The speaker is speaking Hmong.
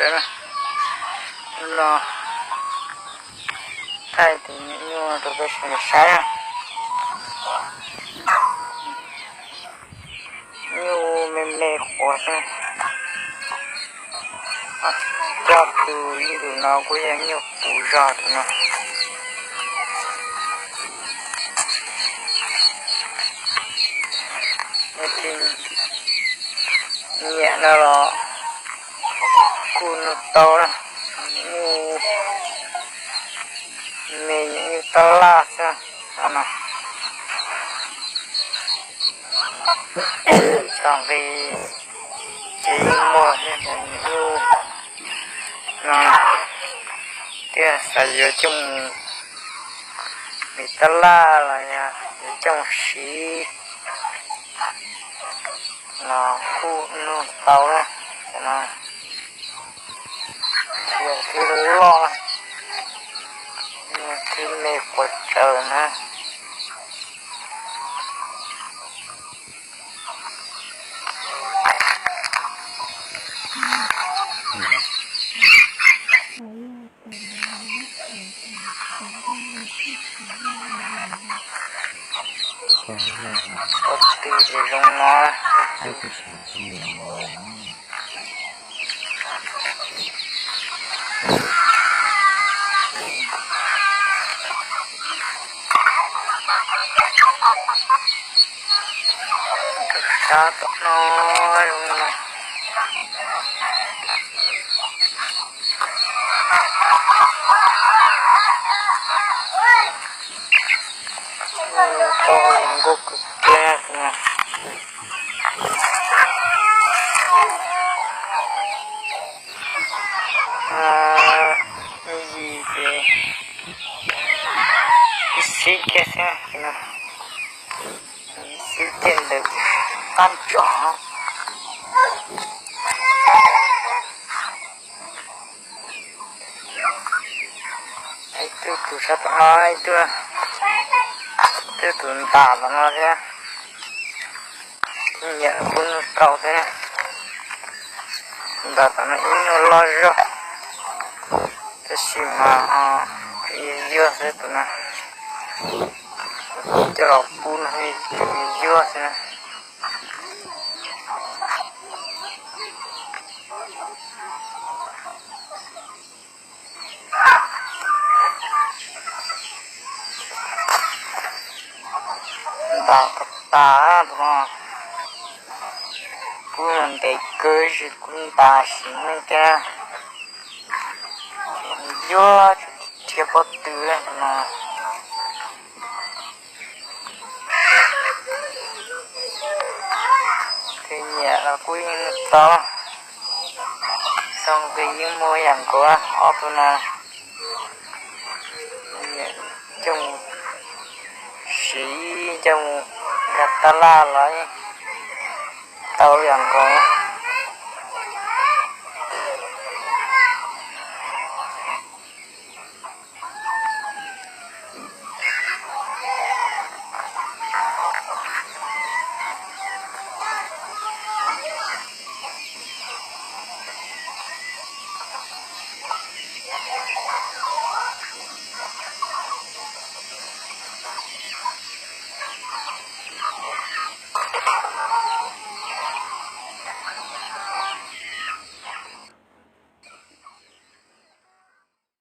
Ntawd no thaij tus nyuj rau peb sawv daws saib na. Nyuj me me quav xwb. Coj tus ib tus no kuj yog nyuj puv zog tus no. Nyiam no los kuj nug tau na, nyuj me nyuj tab laj xwb no. Txog nqi ces yeej muaj thiab, nyuj no twb xav yuav coj mus nws tab laj los yog yuav coj mus siv los kuj nug tau na. Cov no yog thib loj, thib me quav tsawv na. Ua tw ces zoo no. Sab tom no zoo no. Tau zoo nkauj kawg kiag no. Yim ces ib xib kiag xwb no, ib xib kiag ntawm qab tso. Ib tug tus sab tom no, ib tug, ib tug tus ntas tom no thiab. Nyiam kuj nug tau thiab. Ntas tom no ib nyuag loj zog, tab sis mas yuag xwb tus no. Coj los pub no yuag xwb na. Ntas tas tas tus no, kuj ntev kawg, kuj ntas sim neej thiab. Yuag, rhiab pob tw no. Tus nyiam los kuj yeej tau, txog nqi yeej muaj yam nkaus ob tug no. Coj mus siv, coj mus nkag tab laj los tau yam nkaus.